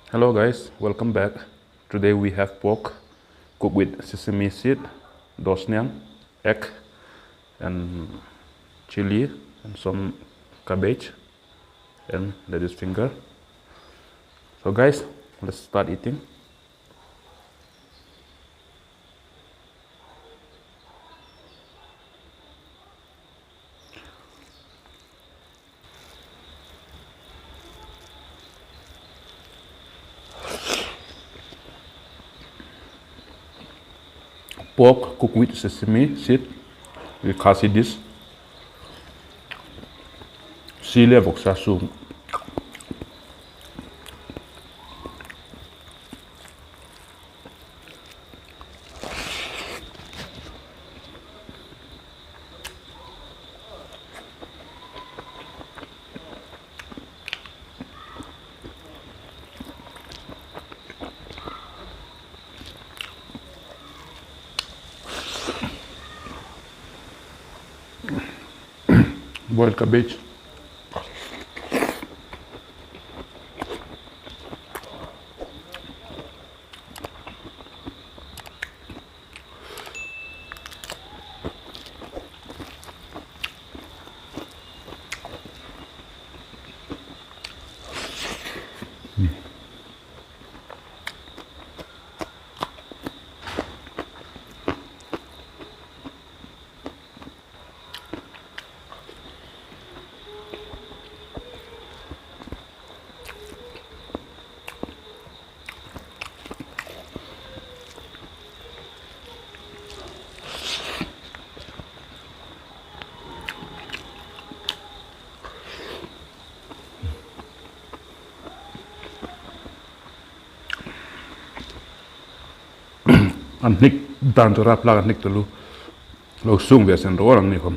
Hello guys, welcome back. Today we have pork cooked with sesame seed, dosniang, egg and chili and some cabbage and lettuce finger. So guys, let's start eating. Pork cooked with sesame seed with khasi dish. Si leh vawksa sum. Boiled cabbage. An hnik dan chu rap lak an hnik tulu lo sung ve sen rawr ang ni khawm.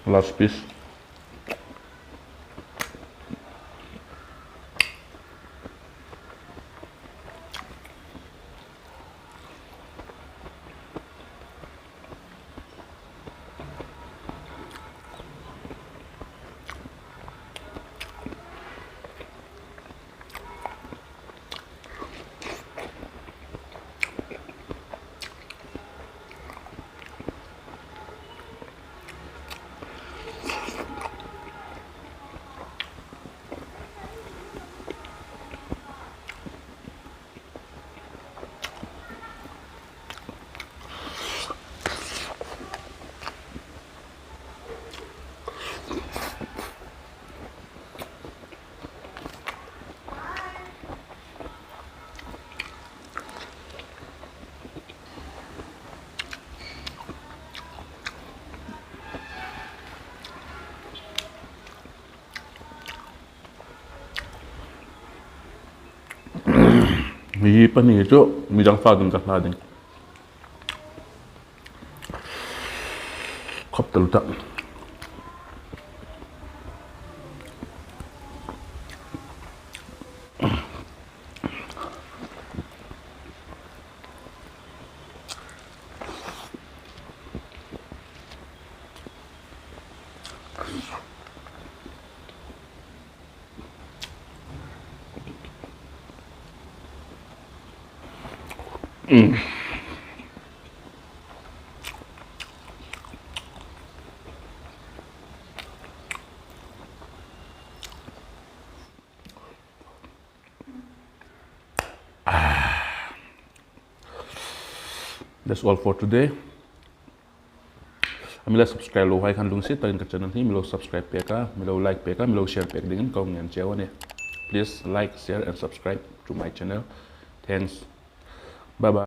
Last piece. Hi pahnih hi cu midang fa ding ka hla ding. Khop tel tak. That's all for today. Mila subscribe lo hai khan lungsi takin ka channel hi milo subscribe peka milo like peka milo share pek dingin ka ngen cheu ani. Please like, share and subscribe to my channel. Thanks. Bye bye.